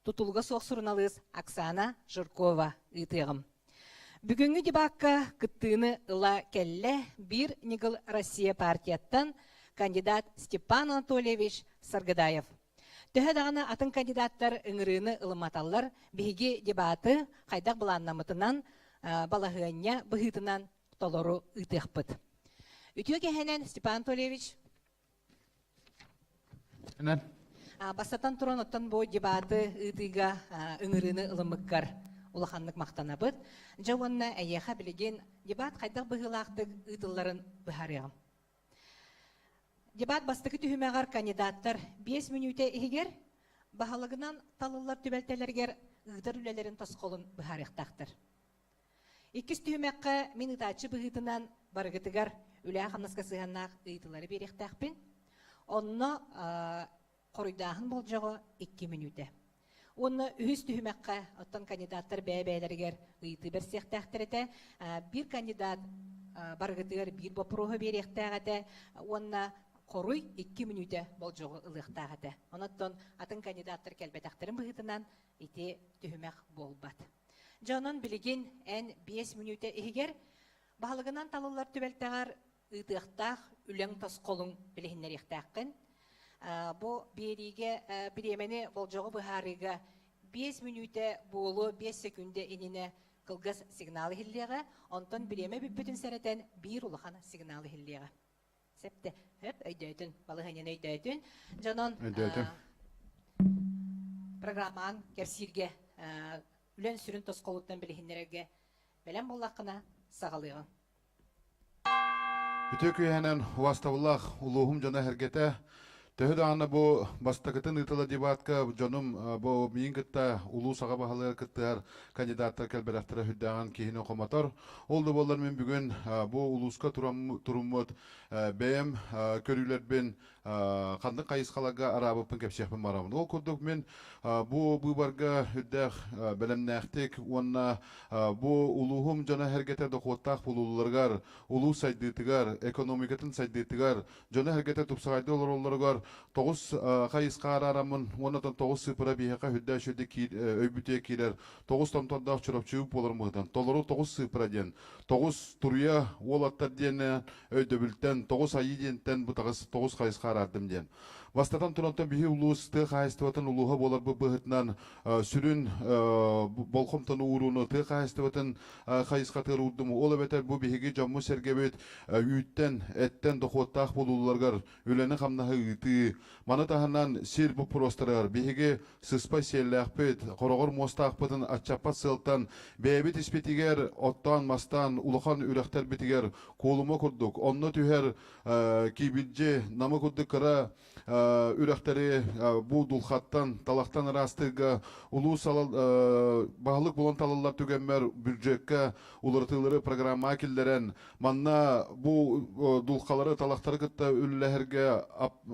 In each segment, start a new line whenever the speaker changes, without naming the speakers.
тутулуга суох суруналыыс Оксана Жиркова ыытыаҕым. Бүгүҥҥү дебакка кыттыыны ыла кэллэ Биир ньыгыл Россия партияттан кандидат Степан Анатольевич Саргыдаев. Төһө даҕаны атын кандидаттар ыҥырыыны ылымматаллар, биһиги дебаты хайдах былааннаммытынан, балаһыанньа быһыытынан толору ыытыахпыт. Үтүө кэһэнэн, Степан Анатольевич.
Энэн.
Бастатан туран, оттон бу дебаты ыытыыга ыҥырыыны ылыммыккар улаханнык махтанабыт. Дьэ уонна эйиэхэ билигин дебат хайдах быһыылаахтык ыытылларын быһаарыаҕым. Дебат бастакы түһүмэҕэр кандидаттар 5 мүнүүтэ иһигэр баһылыгынан талыллар түбэлтэлэригэр ыытар үлэлэрин тосхолун быһаарыахтаахтар. Иккис түһүмэххэ мин ыытааччы быһыытынан барыгытыгар үлэҕэ-хамнаска сыһыаннаах ыйытыылары биэриэхтээхпин. Онно хоруйдааһын болдьоҕо 2 мүнүүтэ. Уонна үһүс түһүмэххэ оттон кандидаттар бэйэ-бэйэлэригэр ыйытыы бэрсиэхтээхтэр этэ. Биир кандидат барыгытыгар биир боппуруоһу биэриэхтээх этэ уонна хоруй 2 мүнүүтэ болдьоҕу ылыахтаах этэ. Онон атын кандидаттар кэлбэтэхтэрин быһыытынан ити түһүмэх буолбат. Дьэ онон билигин эн 5 мүнүүтэ иһигэр баһылыгынан талыллар түбэлтэҕэр ыытыахтаах үлэҥ тосхолуҥ билиһиннэриэхтээххин. Бу биэриигэ бириэмэни болдьоҕу быһаарыыга 5 мүнүүтэ буолуо 5 секүндэ иннинэ кылгас сигнал иһиллиэҕэ, онтон бириэмэ бүппүтүн сэрэтэн биир улахан сигнал иһиллиэҕэ. Сөптө. Хөп, өйдөөтүн, балаһыанньаны өйдөөтүн. Дьонон
Өйдөөтүм.
программаҕын кэпсииргэ, үлэн сүрүн тосхолуттан билиһиннэрэргэ бэлэм буоллаххына саҕалыаҕыҥ.
Үтүө киэһэнэн убастабыллаах улууһум дьоно-сэргэтэ, төһө даҕаны бу бастакытын ыытыла дебатка дьонум бу миигин кытта улуус аҕа баһылыгар кыттыһар кандидаттар кэлбэтэхтэрэ сүрдээҕин киһини хомотор. Ол да буоллар мин бүгүн бу улууска туруммут бэйэм көрүүлэрбин ханнык хайысхаларга араабыппын кэпсиэхпин баҕарабын. Ол курдук мин бу быыбарга үрдээх бэлэмнээхтик уонна бу улууһум дьоно-сэргэтэ дохуоттаах буолууларыгар, улуус сайдыытыгар, экономикатын сайдыытыгар, дьоно-сэргэтэ тупсаҕайдык олороллоругар 9 хайысха араараммын уонна 9 сыыппара биһиэхэ үрдээх үчүгэйдик өйбүтүгэр киирэр 9 томтордоох Чурапчыбыт буолар быһыытынан толору 9 сыыппара диэн 9 туруйа уолаттар диэн өйдөбүлтэн 9 айыы диэнтэн бу 9 хайысха араардым диэн. Бастатан турантан биһи улуус тыа хаһаайыстыбатын улууһа буоларбыт быһыытынан сүрүн болҕомтону уурууну тыа хаһаайыстыбатын хайысхатыгар уурдум. Ол эбэтэр бу биһиги дьоммут-сэргэбит үүттэн, эттэн дохуоттаах буолууларыгар үлэни-хамнаһы ыытыы, маны таһынан сир боппуруостарыгар биһиги сыспай сиэллээхпит, хороҕор муостаахпытын аччаппат сыалтан бэйэбит испитигэр оттоон-мастаан улахан үрэхтэрбитигэр куолума курдук, онно түһэр киибилдьи, намы курдук кыра үрэхтэри бу дулхаттан, талахтан ыраастыырга улуус баһылык булан талыллар түгэммэр бюджекка уларытыылары программаҕа киллэрэн, манна бу дулхалары, талахтары кытта үлэлэһэргэ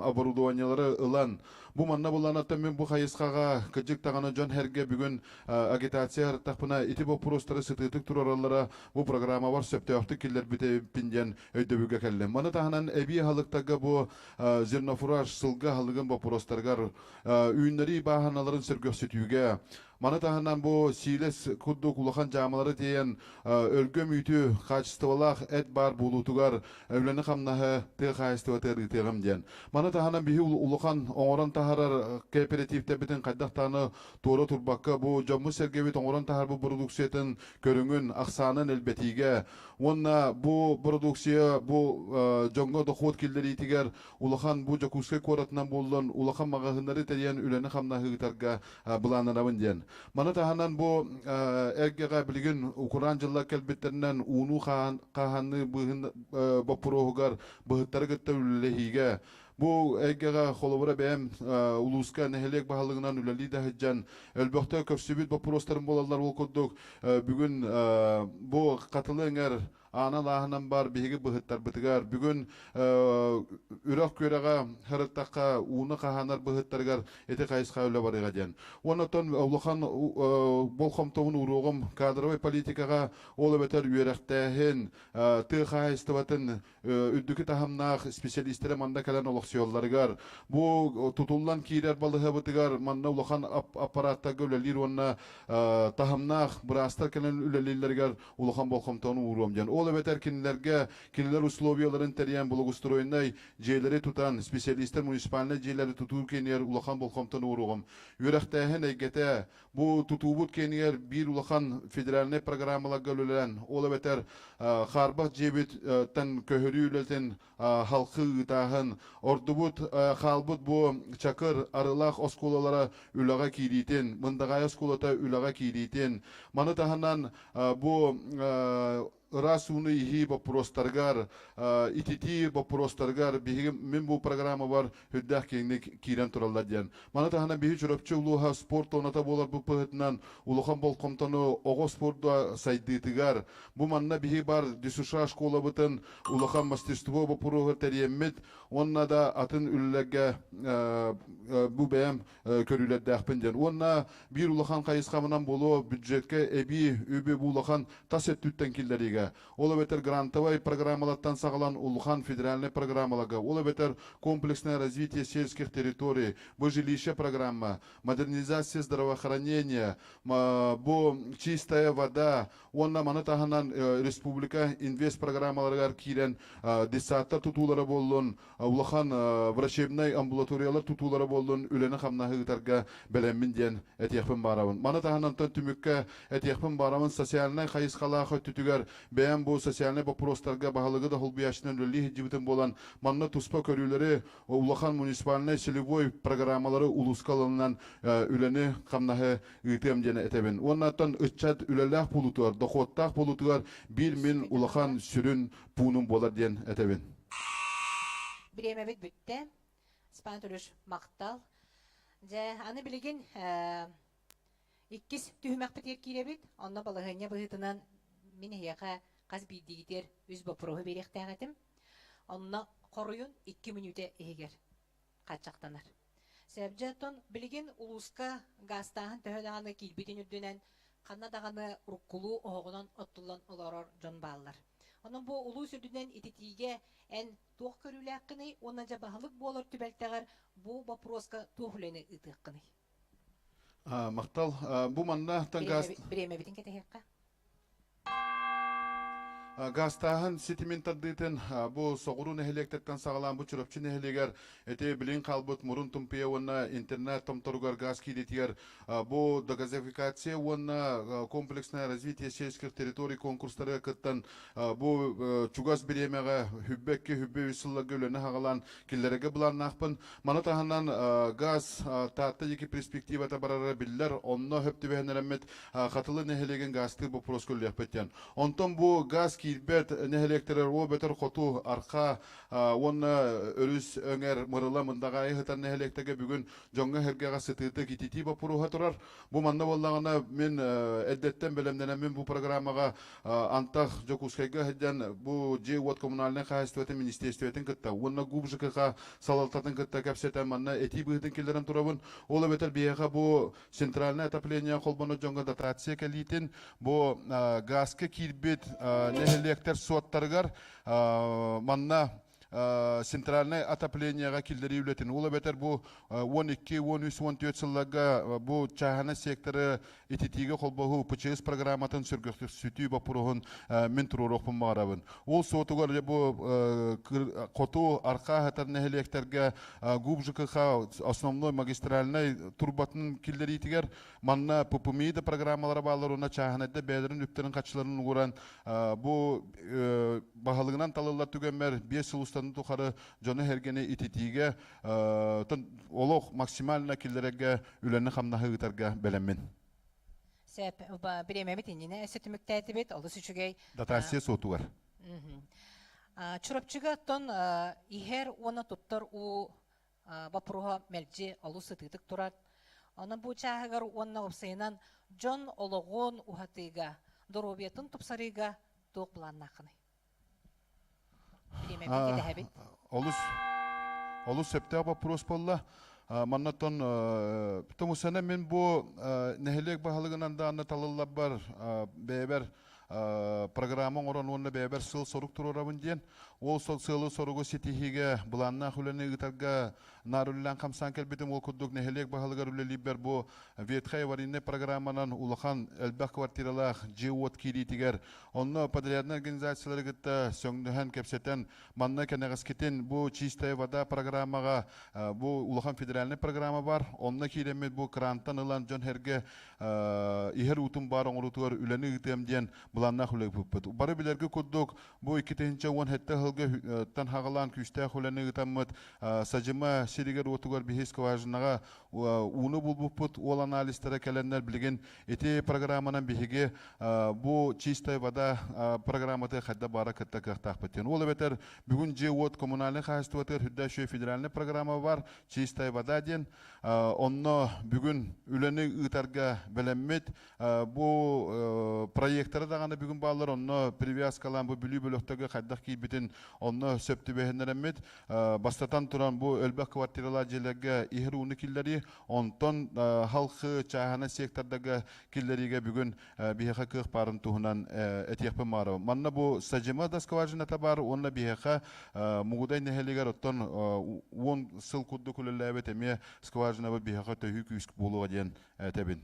оборудованиелары ылан, бу манна буланаттан мин бу хайысхаҕа кырдьык даҕаны дьон-сэргэ бүгүн агитация ыһыртахпына ити боппуруостары сытыытык туруораллара бу программабар сөптөөхтүк киллэрбитин диэн өйдөбүлгэ кэллим. Маны таһынан эбии аһылыктарга бу зернофураж сылгы аһылыгын боппуруостарыгар үүннэрии бааһыналарын сөргөхсүтүүгэ, маны таһынан бу сиилэс курдук улахан дьаамалары тиэйэн өлгөм үүтү хаачыстыбалаах эт баар буолуутугар үлэни-хамнаһы тыа хаһаайыстыбатыгар ыытыаҕым диэн. Маны таһынан биһи улахан оҥорон таһаарар кооперативтэрбитин хайдах даҕаны туора турбакка бу дьоммут-сэргэбит оҥорон таһаарбыт бородууксуйатын көрүҥүн, ахсаанын элбэтиигэ уонна бу бородууксуйа бу дьоҥҥо дохуот киллэриитигэр улахан бу Дьокуускай куоратынан буоллун улахан маҕаһыыннары тэрийэн үлэни-хамнаһы ыытарга былааннанабын диэн. Маны таһынан бу эргэҕэ билигин кураан дьыллар кэлбиттэринэн ууну хаһааныы быыһын боппуруоһугар быһыттары кытта үлэлэһиигэ бу эйгэҕэ холобура бэйэм улууска нэһилиэк баһылыгынан үлэлии да сылдьан өлбөхтө көрсүбүт боппуруостарым буолаллар ол курдук бүгүн бу Хатылы эҥэр. Аана лааһынан бар биһиги быһыттарбытыгар бүгүн үрэх күөрэҕэ сырыттахха ууну хаһаанар быһыттарыгар ити хайысха үлэ барыаҕа диэн. Уонна оттон улахан болҕомтобун ууруоҕум кадровай политикаҕа, ол эбэтэр үөрэхтээһин, тыа хаһаайыстыбатын үрдүкү таһымнаах специалистэрэ манна кэлэн олохсуйалларыгар, бу тутуллан киирэр балыһабытыгар манна улахан аппараттарга үлэлиир уонна таһымнаах быраастар кэлэн үлэлииллэригэр улахан болҕомтону ууруом диэн. Ол эбэтэр кинилэргэ кинилэр условияларын тэрийэн благоустроеннай дьиэлэри тутан, специалистэр муниципальнай дьиэлэри тутуу киэнигэр улахан болҕомтону ууруоҕум. Үөрэхтээһин эйгэтэ бу тутуубут киэнигэр биир улахан федеральнай программаларга үлэлээн, ол эбэтэр хаарбах дьиэбиттэн көһөрүү үлэтин халқы ыытааһын, ордубут хаалбыт бу Чакыр, Арылаах оскуолалара үлэҕэ киириитин, Мындаҕаайы оскуолата үлэҕэ киириитин, маны таһынан бу ыраас ууну иһии боппуруостарыгар, ититии боппуруостарыгар биһиги мин бу программабар үрдээх киэҥник киирэн тураллар диэн. Маны таһынан биһи Чурапчы улууһа спорт туоната буоларбыт быһыытынан улахан болҕомтону оҕо спорда сайдыытыгар, бу манна биһи бар ДЮСШ школабытын улахан мастерство боппуруоһу тэрийэммит уонна да атын үлэлэргэ бу бэйэм көрүүлэрдээхпин диэн. Уонна биир улахан хайысхабынан буолуо бюджетка эбии үбү бу улахан тас өттүттэн киллэриигэ. Ол эбэтэр грантовай программалартан саҕалан улахан федеральнай программаларга, ол эбэтэр комплексное развитие сельских территорий, бу жилище программа, модернизация здравоохранения, бу чистая вода, уонна маны таһынан республика инвест программаларыгар киирэн детсадтар тутуулара буоллун, улахан врачебнай амбулаториялар тутуулара буоллун үлэни-хамнаһы ыытарга бэлэммин диэн этиэхпин баарабын. Маны таһынан түмүккэ этиэхпин баарабын социальнай хайысхалаах өттүтүгэр бэйэм бу социальнай боппуруостарга баһылыгы да холбуйааччынан үлэлии сылдьыбытым буолан манна туспа көрүүлэри улахан муниципальнай целевой программалары улууска ылынан үлэни-хамнаһы ыытыам диэн этэбин. Уонна оттон ыччат үлэлээх буолуутугар, дохуоттаах буолуутугар биир мин улахан сүрүн пуунум буолар диэн этэбин.
Бириэмэбит бүттэ. Степан Анатольевич, махтал. Дьэ, аны билигин иккис түһүмэхпитигэр киирэбит. Онно балаһыанньа быһыытынан мин эһиэхэ хас биирдиигитигэр үс боппуруоһу биэриэхтээх этим. Онно хоруйун 2 мүнүүтэ иһигэр хааччахтанар. Сэбдьэ оттон билигин улууска гаастааһын төһө даҕаны киирбитин үрдүнэн ханна даҕаны уруккулуу оһоҕунан оттуллан олорор дьон бааллар. Онон бу улуус үрдүнэн ититиигэ эн туох көрүүлээххиний уонна дьэ баһылык буолар түбэлтэҕэр бу боппуруоска туох үлэни ыытыаххыный?
Махтал. Бу манна газ...
Бириэмэбитин кэтэһиэххэ.
Гаастааһын ситимин тардыытын бу соҕуруу нэһилиэктэртэн саҕалаан бу Чурапчы нэһилиэгэр ити билин хаалбыт Мурун Тумпуйа уонна интернат томторугар гаас киириитигэр бу догазификация уонна комплексное развитие сельских территорий конкурстарыгар кыттан бу чугас бириэмэҕэ хүббэкки хүббэ үс сылларга үлэни хаҕалаан киллэрэргэ былааннаахпын. Маны таһынан газ Таатта диэки перспективата барара биллэр, онно хөп түбэһиннэрэммит Хатылы нэһилиэгин гаастыыр боппуруоска үлэлиэхпит диэн. Онтон бу гаас киирбэт нэһилиэктэрэ Руо бөтөр хоту, Арха уонна өрүс өҥөр Мырыла Мындаҕаайы сытар нэһилиэктэргэ бүгүн дьоҥҥо-сэргэҕэ сытыытык ититии боппуруоһа турар. Бу манна буоллаҕына мин эрдэттэн бэлэмнэнэммин бу программаҕа антах Дьокуускайга сылдьан бу дьиэ-уот коммунальнай хаһаайыстыбатын министиэристибэтин кытта уонна ГУП ЖКХ салалтатын кытта кэпсэтэн манна этии быһыытын киллэрэн турабын. Ол эбэтэр биһиэхэ бу Центральное отопление холбоно дьоҥҥо дотация кэлиитин бу газка киирбит нэһилиэктэр суоттарыгар манна центральное отоплениеҕа киллэрии үлэтин ол эбэтэр бу 12, 13, 14 сылларга бу чааһынай секторы ититиигэ холбоһуу ПЧС программатын сөргүтүү боппуруоһун мин туруоруохпун баҕарабын. Ол суотугар бу хоту архаа сытар нэһилиэктэргэ ГУП ЖКХ основной магистральнай турбатын киллэриитигэр манна ППМИ да программалара бааллар уонна чааһынайда бэйэлэрин үптэрин хаччыларын угуран бу баһылыгынан талыллар түгэммэр 5 сыл устатын тухары дьону-сэргэни ититиигэ олох максимально киллэрэргэ үлэни-хамнаһы ыытарга бэлэммин.
Сөп, бириэмэбит иннинэ өссө түмүктээтибит, олус үчүгэй.
Дотация суотугар.
Чурапчыга оттон иһэр уонна туттар уу боппуруоһа мэлдьи олус сытыытык турар. Онон бу чааһыгар уонна уопсайынан дьон олоҕун уһатыыга, доруобуйатын тупсарыыга туох былааннааххыный? Бириэмэбин кэтэһэбит.
Олус олус сөптөөх боппуруос буолла. Маннаттан тумусана мин бу нэһилиэк баһылыгынан даҕаны талылларбар бэйэбэр программа оҥорон уонна бэйэбэр сыл-сорук туруорабын диэн. Ол сыалы-соругу ситиһиигэ былааннаах үлэни ыытарга наар үлэлээн хамсаан кэлбитим. Ол курдук нэһилиэк баһылыгар үлэлиирбэр бу ветхай аварийнай программанан улахан элбэх квартиралаах дьиэ-уот киириитигэр онно подряднай организациялары кытта сөҥнөһөн кэпсэтэн манна кэнэҕэскитин бу чистая вода программаҕа бу улахан федеральнай программа бар онно киирэммит бу крантан ылан дьон сэргэ иһэр уутун баар оҥоруутугар үлэни ыытыам диэн былааннаах үлэ ыыппыппыт. Бары билэргэ курдук бу 2017 сылга тан хаҕалаан күүстээх үлэни ыытаммыт Садьыма сиригэр-уотугар биһи скважинаҕа ууну булбуппут уол анализтара кэлэннэр билигин ити программанан биһиги бу чистая вода программаты хайда баара кытта кыахтаахпыт диэн. Ол эбэтэр бүгүн дьиэ-уот коммунальнай хаһаайыстыбатыгар үрдэ федеральный программа бар чистая вода диэн. Онно бүгүн үлэни ыытарга бэлэммит. Бу проекттары даҕаны бүгүн бааллар, онно привязкалаан бу Бүлүү бөлөхтөргө хайдах киирбитин онно сөп түбэһиннэрэммит. Бастатан туран бу өлбөх квартиралаах дьиэлэргэ иһэр ууну киллэрии, онтон халхы чааһынай сектордарга киллэриигэ бүгүн биһиэхэ кыах баарын туһунан этиэхпин баҕарабын. Манна бу Садьыма да скважината баар уонна биһиэхэ Мугудай нэһилиэгэр оттон 10 сыл курдук үлэлээбит эмиэ скважинабыт биһиэхэ төһүү күүс буолуоҕа диэн этэбин.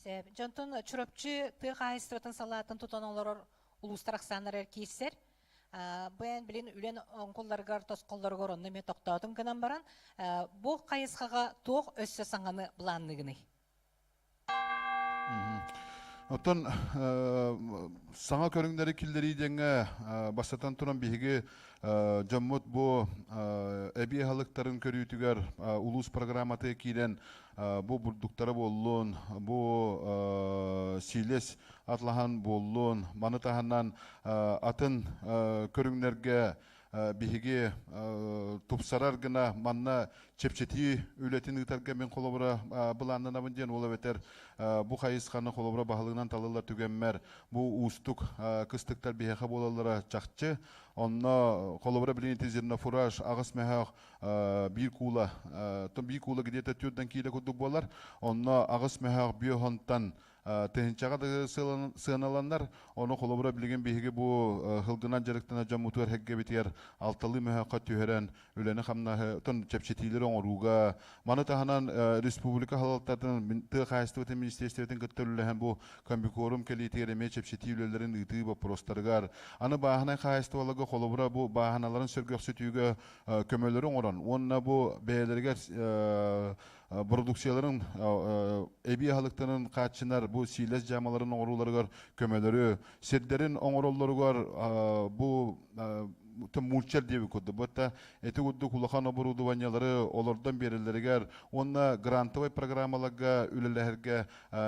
Сөп. Дьонтон Чурапчы тыа хаһаайыстыбатын салаатын тутан олорор улуустар ахсааннара киирсэр. Бу эн билин үлэн оҥкулларыгар, тосхоллоругар онно эмиэ тохтоотун гынан баран, бу хайысхаҕа туох өссө саҥаны былаанныгыный?
Оттон саҥа көрүҥнэри киллэрии диэҥҥэ бастатан туран биһиги дьоммут бу эбии аһылыктарын көрүүтүгэр улуус программатыгар киирэн бу бурдуктара буоллун, бу сиилэс атлаһан буоллун, маны таһынан атын көрүҥнэргэ биһиги тупсарар гына манна чэпчэтии үлэтин ыытарга мин холобура былааннанабын диэн ол эбэтэр бу хайысханы холобура баһылыгынан талыллар түгэммэр бу уустук кыстыктар биһиэхэ буолаллара чахчы. Онно холобура билигин зернофураж аҕыс мөһөөх биир куула биир куула где-то түрдэн киилэ курдук буолар. Онно аҕыс мөһөөх биохонтан тыһыынчаҕа да сыаналаннар, ону холобура билигин биһиги бу сылгынан дьарыктанар дьоммутугар һэггэбитигэр алталыы мөһөөххө түһэрэн үлэни-хамнаһы тон чэпчэтиилэри оҥорууга, маны таһынан республика салалтатын тыа хаһаайыстыбатын министиэристибэтин кытта үлэлэһэн бу комбикорум кэлиитигэр эмиэ чэпчэтии үлэлэрин ыытыы боппуруостарыгар, аны бааһынай хаһаайыстыбаларга холобура бу бааһыналарын сөргөхсүтүүгэ көмөлөрү оҥорон уонна бу бэйэлэригэр продукцияларын эбии аһылыктарын хааччынар бу сиилэс дьаамаларын оҥорууларыгар көмөлөрү, сирдэрин оҥороллоругар бу мульчер диэбит курдук. Бу эти курдук улахан оборудованиелары олордон биэрэллэригэр уонна грантовай программаларга үлэлэһэргэ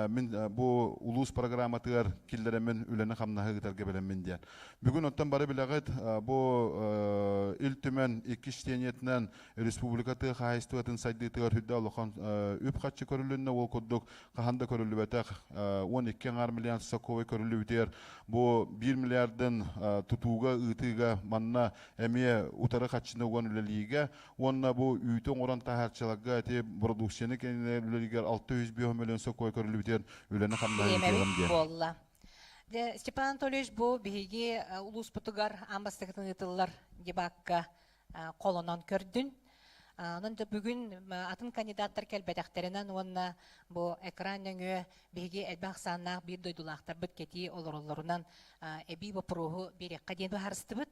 мин бу улуус программатыгар киллэрэммин үлэни-хамнаһы ыытарга бэлэммин диэн. Бүгүн оттон бары билэҕит бу Ил Түмэн иккис чтениетинэн республика тыа хаһаайыстыбатын сайдыытыгар үрдэ улахан үп-харчы көрүлүннэ, ол курдук хаһан да көрүллүбэтэх 12 аҥаар миллиард сокуобай көрүллүбүтүгэр бу 1 миллиардын тутууга ыытыыга манна эмиэ утары харчыны уган үлэлиигэ уонна бу үүтү оҥорон таһаарчыларга ити продукцияны кэннинэн үлэлиигэр 605 миллион сокуой көрүллүбүтүгэр үлэни хамнаһы ыытыаҕым диэн.
Буолла. Степан Анатольевич, бу биһиги улууспутугар аан бастакытын ыытыллар дебакка холонон көрдүн. Онон да бүгүн атын кандидаттар кэлбэтэхтэринэн уонна бу экран нөҥүө биһиги элбэх ахсааннаах биир дойдулаахтарбыт кэтии олороллорунан эбии боппуруоһу биэриэххэ диэн быһаарыстыбыт.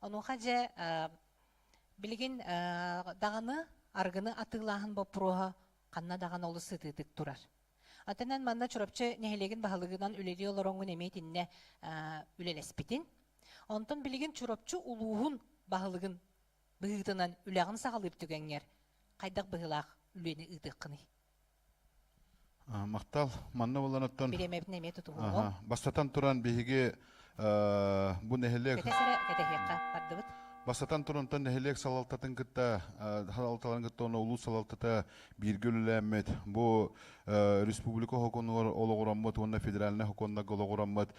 Онуоха дьэ билигин даҕаны арыгыны атыылааһын боппуруоһа ханна даҕаны олус сытыытык турар. Атынан манна Чурапчы нэһилиэгин баһылыгынан үлэлии олороҥҥун эмиэ итиннэ үлэлэспитин. Онтон билигин Чурапчы улууһун баһылыгын быһыытынан үлэҕин саҕалыыр түгэҥҥэр хайдах быһыылаах үлэни ыытыаххыный?
Махтал. Манна буолан оттон
Бириэмэбитин эмиэ тутуһуоҕуҥ.
Бастатан туран биһиги бу нэһилиэк
Кэтэс эрэ, кэтэһиэххэ бардыбыт.
Бастатан туран, нэһилиэк салалтатын кытта, салалталарын кытта уонна улуус салалтата бииргэ үлэлээммит, бу республика сокуонугар олоҕураммыт уонна федеральнай сокуоннарга олоҕураммыт,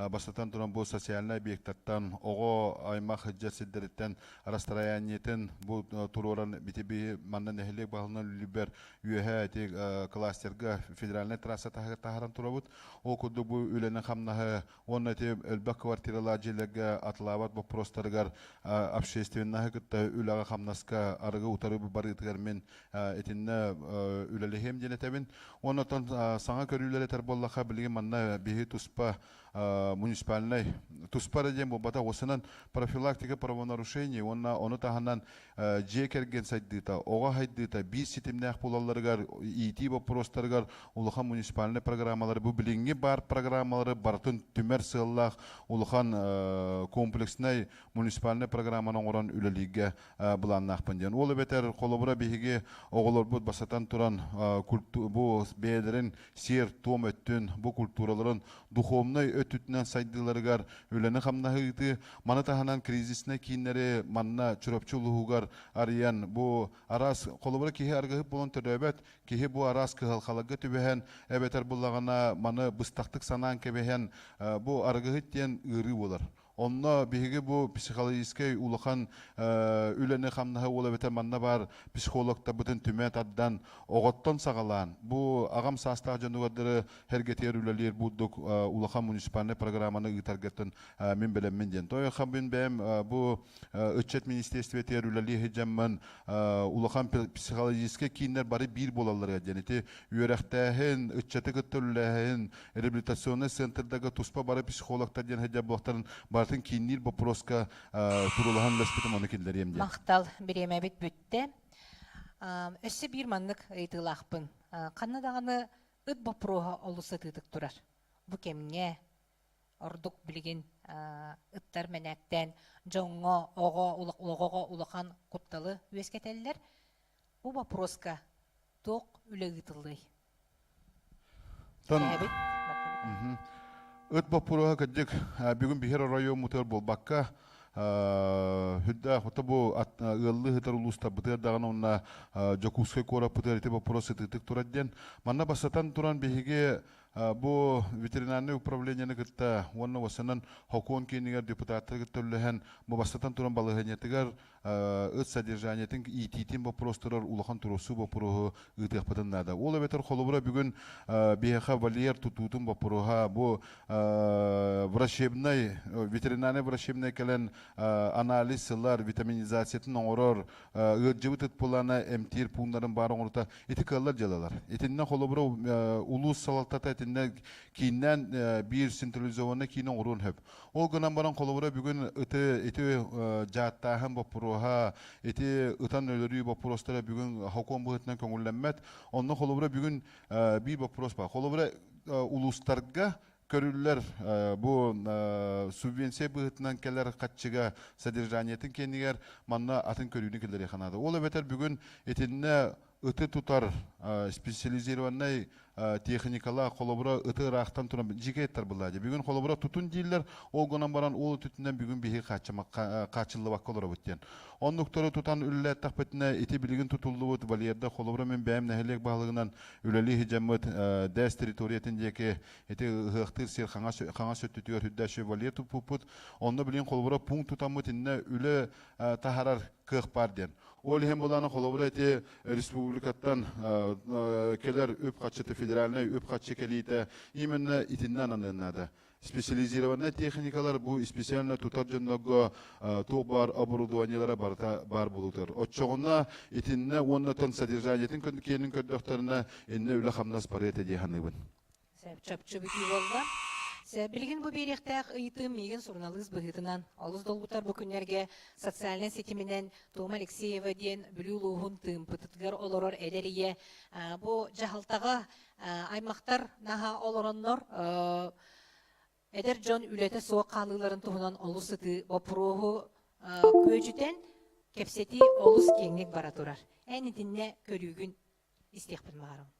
бастатан туран бу социальнай объектартан, оҕо аймах сылдьар сирдэриттэн расстояниетын бу туруоран бити манна нэһилиэк баһылынан үлүбэр үөһэ ити кластерга федеральнай трасса таһааран турабыт. Ол курдук бу үлэни-хамнаһы уонна ити элбэх квартиралаах дьиэлэргэ атылаабат боппуруостарыгар общественноһы кытта үлэҕэ-хамнаска арыгы утары барыытыгар мин итиннэ үлэлэһиэм диэн этэбин. Уонна оттон саҥа көрүүлэр этэр буоллахха, билигин манна биһи туспа муниципальнай туспа эрэ диэн буолбатах, уосанан профилактика правонарушений уонна ону таһынан дьиэ кэргэн сайдыыта, оҕо сайдыыта биир ситимнээх буолалларыгар, иитии боппуруостарыгар улахан муниципальнай программалары, бу билиҥҥи баар программалары барытын түмэр сыаллаах улахан комплекснай муниципальнай программаны оҥорон үлэлииргэ былааннаахпын диэн. Ол эбэтэр, холобура, биһиги оҕолорбут бастатан туран бу бэйэлэрин сиэр-туом өттүн, бу культураларын духовнай өттүтүнэн сайдыыларыгар үлэни-хамнаһы ыытыы, маны таһынан кризиснэй кииннэри манна Чурапчы улууһугар арыйан, бу араас, холобура, киһи аргыһыт буолан төрөөбөт, киһи бу араас кыһалҕаларга түбэһэн, эбэтэр буллаҕына маны быстахтык санаан кэбиһэн, бу арыгыһыт диэн ыарыы буолар. Онно биһиги бу психологическай улахан үлэни-хамнаһы уол эбэтэр манна баар психологтарбытын түмэ тардан, оҕоттон саҕалаан, бу аҕам саастаах дьонугардары сэргэтигэр үлэлиир бурдук улахан муниципальнай программаны ыытаргыттан мин бэлэммин диэн. Тойоха мин бэйэм бу ыччат министерствотыгар үлэлии сылдьаммын улахан психологическай кииннэр бары биир буолалларыгар диэн ити үөрэхтээһин, ыччаты кытта үлэлээһин, реабилитационнай центрдарга туспа бары психологтар диэн сылдьар буолтарын барытын киинниир боппуруоска туруулаһан үлэспитим ону киллэриэм диэн.
Махтал, бириэмэбит бүттэ. Өссө биир маннык ыйытыылаахпын. Ханна даҕаны ыт боппуруоһа олус сытыытык турар. Бу кэмҥэ ордук билигин ыттар мэнээктээн дьоҥҥо, оҕо, оҕоҕо улахан кутталы үөскэтэллэр. Бу боппуруоска туох үлэ ыытыллыай?
Тон ыт боппуруоһа кырдьык бүгүн биһир оройуоммутугар буолбакка үрдээх ото бу ыаллыы сытар улуустарбытыгар даҕаны уонна Дьокуускай куораппытыгар ити боппуруос сытыытык турар диэн. Манна бастатан туран биһиги бу ветеринарнай управлениены кытта уонна уосанан Хокуон киинигэр депутаттары кытта үлэлэһэн бу бастатан туран балаһыанньатыгар ыт содержаниетын иитиитин боппуруостарар улахан туруорсуу боппуруоһу ыытыахпытын наада. Ол эбэтэр холобура бүгүн биһиэхэ вольер тутуутун боппуруоһа бу врачебнай ветеринарнай врачебнай кэлэн анализ сылар витаминизациятын оҥорор ыалдьыбыт ыт булана эмтиир пууннарын баар оҥорута ити кыаллар дьыалалар. Итиннэ холобура улуус салалтата итиннэ кииннээн биир централизованный киин оҥоруон сөп. Ол гынан баран холобура бүгүн ыты ити дьааттааһын боппуруоһа, ити ытан өлөрүү боппуруостара бүгүн сокуон быһыытынан көҥүллэммэт. Онно холобура бүгүн биир боппуруос баар. Холобура улуустарга көрүллэр бу субвенция быһыытынан кэлэр хаччыга содержаниетын кэннигэр манна атын көрүүнү киллэриэххэ наада. Ол эбэтэр бүгүн итиннэ ыты тутар специализированнай техникалаах холобура ыты ыраахтан туран дьиикэй ыттар былаа бүгүн холобура тутун дииллэр ол гынан баран ол өттүнэн бүгүн биһиги хааччыллыбакка олоробут диэн оннуктары тутан үлэлэттэхпитинэ ити билигин тутуллубут вольерда холобура мин бэйэм нэһилиэк баһылыгынан үлэлии сылдьаммыт дэс территориятын диэки ити ыһыахтыыр сир хаҥас хаҥас өттүтүгэр үрдээччи вольер туппуппут онно билигин холобура пункт тутаммыт иннэ үлэ таһарар кыах баар диэн. Ол иһин буланы холобура ити республикаттан кэлэр үп-харчыта федеральнай үп-харчы кэлиитэ именно итиннэ ананыан наада. Специализированная техникалар бу специально тутар дьоннорго туох баар оборудованиелара барыта баар буолутар. Оччоҕуна итиннэ уонна тон содержаниетын киэнин көрдөхтөрүнэ иннэ үлэ-хамнас барыа этэ дии саныыбын.
Чопчу бүтүү буолла. Билигин бу биэриэхтээх ыйытыым миигин суруналыыс быһыытынан олус долгутар бу күннэргэ социальнай ситиминэн Тома Алексеева диэн Бүлүү улууһун Тыымпытытыгар олорор эдэр ийэ бу дьаһалтаҕа аймахтар наһаа олороннор эдэр дьон үлэтэ суох хаалыыларын туһунан олус сытыы боппуруоһу күөдьүтэн кэпсэтии олус киэҥник бара турар. Эн итиннэ көрүүгүн истиэхпин баҕарабын.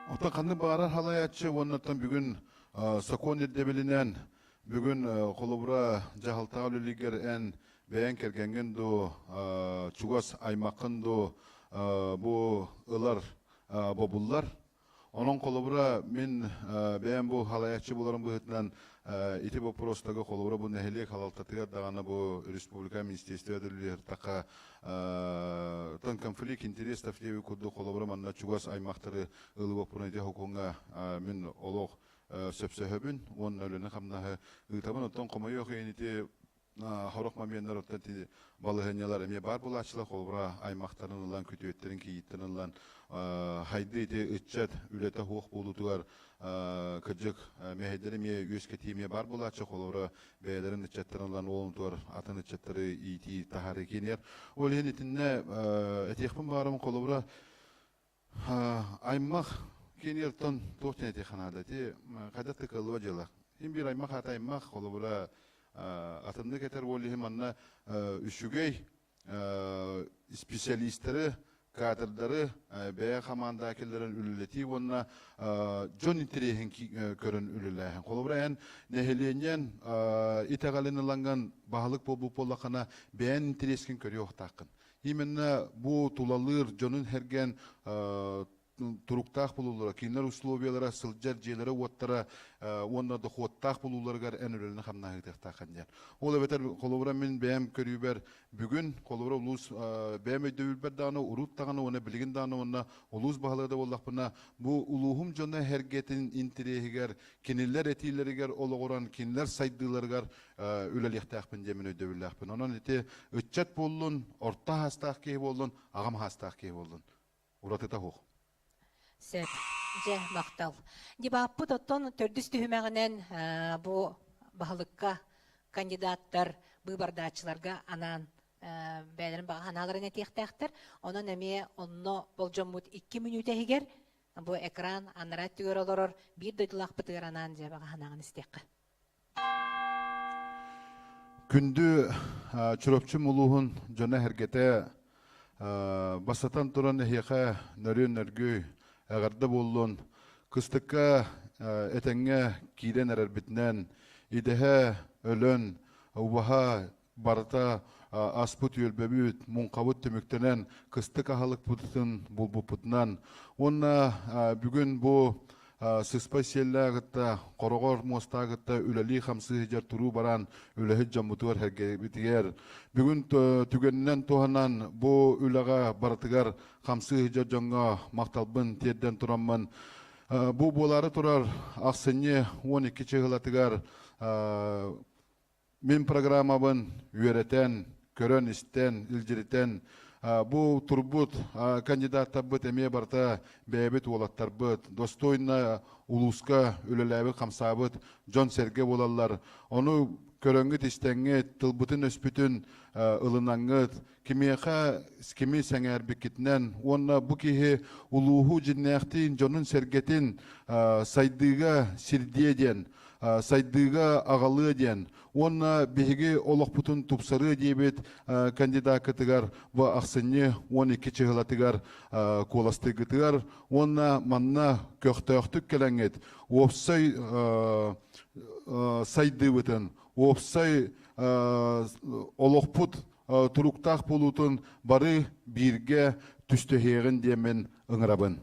Оттон ханнык баҕарар халайааччы уонна оттон бүгүн сокуон ирдэбилинэн Бүгүн холобура дьаһалтаҕа үлэлииргэр эн бэйэҥ кэргэҥҥин дуу, чугас аймаххын дуу бу ылар бобуллар. Онон холобура мин бэйэм бу халайааччы буоларым быһыытынан ити боппуруостарга холобура бу нэһилиэк халалтатыгар даҕаны бу республика министерствота үлэлиэхтэххэ тон конфликт интересов диэби курдук холобура манна чугас аймахтары ылыы боппуруоһун ити сокуоҥҥа мин олох сөпсөһөбүн уонна үлэни-хамнаһы ыытабын. Оттон хомойуох иһин ити Сорох моменнар оттон ити балаһыанньалар эмиэ баар буолааччылар, холобура аймахтарын ылан, күтүөттэрин, кийииттэрин ылан хайды ити ыччат үлэтэ суох буолуутугар кырдьык мэһэйдэри эмиэ үөскэтии эмиэ баар буолааччы, холобура бэйэлэрин ыччаттарын ылан уолунтугар атын ыччаттары иитии таһаарыы киинигэр. Ол иһин итиннэ этиэхпин баҕарабын, холобура аймах киинигэртэн туох диэн этиэххэ наада ити хайдах да кыаллыба дьыала. Син биир аймах аата аймах, холобура атыннык этэр уол иһин манна үчүгэй специалистары, кадрдары бэйэ хамаандаҕа киллэрэн үлэлэтии уонна дьон интэриэһин көрөн үлэлээһин. Холобура эн нэһилиэнньэн итэҕэлин ылаҥҥын баһылык буолбут буоллаххына бэйэн интэриэскин көрүөхтааххын. Именно бу тулалыыр дьонун сэргэн туруктаах булуулара, кинилэр условиялара, сылдьар дьиэлэрэ-уоттара уонна дохуоттаах булууларыгар эн үлэни хамнаһыытыахтааххын диэн. Ол эбэтэр холобура мин бэйэм көрүүбэр бүгүн холобура улуус бэйэм өйдөбүлбэр даҕаны урут даҕаны уонна билигин даҕаны уонна улуус баһылыга да буоллахпына бу улууһум дьоно сэргэтин интэриэһигэр кинилэр этиилэригэр олоҕуран кинилэр сайдыыларыгар үлэлиэхтээхпин диэн мин өйдөбүллээхпин. Онон ити ыччат буоллун, орто аһаастаах киһи буоллун, аҕам аһаастаах киһи буоллун. Уратыта суох.
Сөп. Дьэ, махтал. Дебаппыт оттон төрдүс түһүмэҕинэн бу баһылыкка кандидаттар быыбардааччыларга анаан бэйэлэрин баҕа санааларын этиэхтээхтэр. Онон эмиэ онно болдьоммут 2 мүнүүтэ иһигэр бу экран анараа өттүгэр олорор биир дойдулаахпытыгар анаан дьэ баҕа санааҕын истиэххэ.
Күндү Чурапчы улууһун дьоно-сэргэтэ бастатан туран эһиэхэ нөрүөн-нөргүй эҕэрдэ буоллун. Кыстыкка этэҥҥэ киирэн эрэрбитинэн идэһэ өлөн, убаһа барыта аспыт үөлбэбит, муҥхабыт түмүктэнэн кыстык аһылыкпытын булбуппутунан уонна бүгүн бу сыспай сиэллээх кытта хороҕор муостаах кытта үлэлии-хамсыы сылдьар туруу бараан үлэһит дьоммутугар сэргэбитигэр бүгүн түгэнинэн туһанан бу үлэҕэ барытыгар хамсыы сылдьар дьоҥҥо махталбын тиэрдэн тураммын бу буолаары турар ахсынньы 12 чыһылатыгар Мин программабын үөрэтэн, көрөн-истэн, илдьиритэн, бу турбут кандидаттарбыт эмиэ барыта бэйэбит уолаттарбыт, достойно улууска үлэлээбит-хамсаабыт дьон-сэргэ буолаллар. Ону көрөҥҥүт-истэҥҥит, тылбытын-өспүтүн ылынаҥҥыт, кимиэхэ кими сэҥээрбиккитинэн уонна бу киһи улууһу дьиннээхтиин дьонун-сэргэтин сайдыыга сирдиэ диэн сайдыыга аҕалыа диэн уонна биһиги олохпутун тупсарыа диэбит кандидаккытыгар бу ахсынньы 12 чыһылатыгар куоластыыргытыгар уонна манна көхтөөхтүк кэлэҥҥит уопсай сайдыыбытын уопсай олохпут туруктаах буолуутун бары бииргэ түстэһиэҕин диэммин ыҥырабын.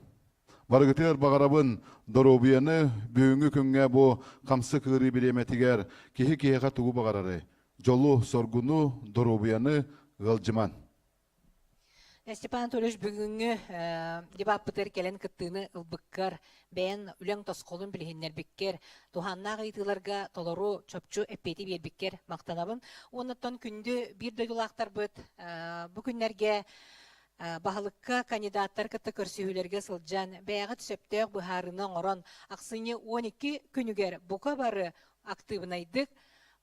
Барыгытыгар баҕарабын доруобуйаны бүгүҥҥү күҥҥэ бу хамсык ыарыы бириэмэтигэр киһи киһиэхэ тугу баҕарарый? Дьолу, соргуну, доруобуйаны ыалдьыман.
Степан Анатольевич бүгүҥҥү дебаппытыгар кэлэн кыттыыны ылбыккар, бэйэн үлэҥ тосхолун билиһиннэрбиккэр, туһааннаах ыйытыыларга толору чопчу эппиэти биэрбиккэр махтанабын. Уоннаттан күндү биир дойдулаахтарбыт бу күннэргэ баһылыкка кандидаттар кытта көрсүһүүлэргэ сылдьан, бэйэҕит сөптөөх быһаарыыны оҥорон, ахсынньы 12 күнүгэр бука бары актыыбынайдык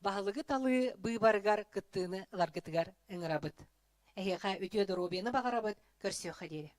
баһылыгы талыы быыбарыгар кыттыыны ыларгытыгар ыҥырабыт. Эһиэхэ үтүө доруобуйаны баҕарабыт, көрсүөххэ диэри.